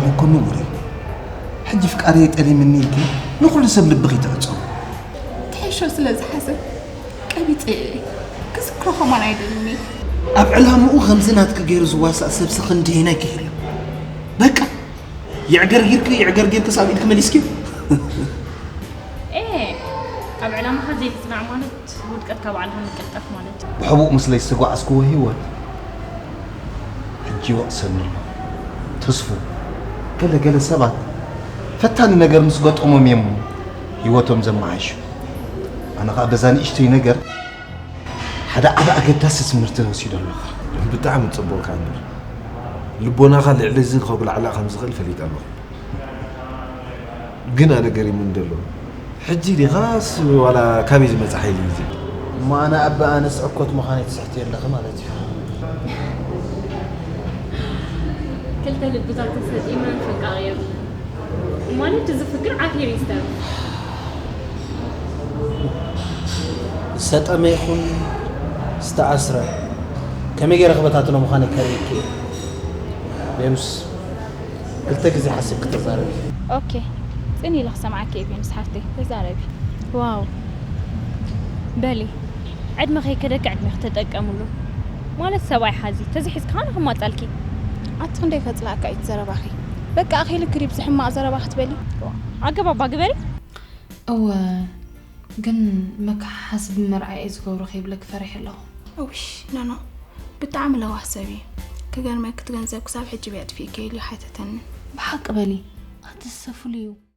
እኮ ንቡር እዩ። ሕጂ ፍቃረይ ጠሊምኒ ኢልኪ ንኹሉ ሰብ ልብኺ ትዕጾ። ትሕሾ ስለ ዝሓስብ ቀቢጸ እየ። ክዝክሮ ከማን ኣይደልን እየ። ኣብ ዕላምኡ ከምዚ ናትኪ ገይሩ ዝዋሳእ ሰብሲ ክንደየናይ ክህል እዩ። በቃ ይዕገርጊርኪ ይዕገርጊርኪ ሳብ ኢድኪ መሊስኪ። ኤ ኣብ ዕላማኻ ዘይምጽናዕ ማለት ውድቀትካ ባዕልኻ ምቅልጣፍ ማለት እዩ። ብሕቡእ ምስለይ ዝተጓዓዝክዎ ህይወት ሕጂ ይወቕሰኒ ኣሎ። ተስፉ፣ ገለ ገለ ሰባት ፈታኒ ነገር ምስ ገጠሞም እዮም ህይወቶም ዘመሓይሹ። ኣነ ኸኣ በዛ ንእሽተይ ነገር ሓደ ዓቢ ኣገዳሲ ትምህርቲ ወሲደ ኣለኹ። ብጣዕሚ ጽቡቕካ እምበር ልቦናኻ ልዕሊ እዚ ከጉላዕላእ ከም ዝኽእል ፈሊጠ ኣለኹ። ግን ኣነ ገሪሙኒ ዘሎ ሕጂ ዲኻስ ዋላ ካበይ ዝመጽእ ሓይሊ እዩ ዝብል? እሞ ኣነ ኣባ ኣነስ ዕኮት ምዃነይ ትስሕቲ ኣለኺ ማለት እዩ። ክልተ ልብታት ተሰጢመን ፈቃቂረን ማለት እዚ ፍቅር ዓፊር ይስተር ዝሰጠመ ይኹን ዝተኣስረ ከመይ ገይረ ክበታትኖ ምዃነይ ከርእየኪ እየ። ቬኑስ፣ ክልተ ግዜ ሓሲብኪ ተዛረቢ። ኦኬ፣ ጽን ኢለ ክሰምዓኪ እየ ቬኑስ ሓፍተይ፣ ተዛረቢ። ዋው፣ በሊ ዕድመ ከይከደኪ ዕድሜኺ ተጠቀምሉ። ማለት ሰብኣይ ሓዚ ተዘይሒዝኪ ከኣ ንኽማጻልኪ። ኣቲ ክንደይ ከጽላእካ እዩ እቲ ዘረባኺ። በቃ ኣኺልኪ ድዩ ብዚ ሕማቕ ዘረባ ክትበሊ? ኣገባባ ግበሪ። እወ፣ ግን መከሓሓሲ ብመርዓ እየ ዝገብሮ ከይብለኪ ፈሪሐ ኣለኹ። እውሽ ኖኖ፣ ብጣዕሚ ለዋህ ሰብ እዩ። ክገርመኪ እቲ ገንዘብ ክሳብ ሕጂ ብየጥፊእኪ ኢሉ ኣይሓተተንን። ብሓቂ በሊ፣ ኣቲ ዝሰፍሉ እዩ።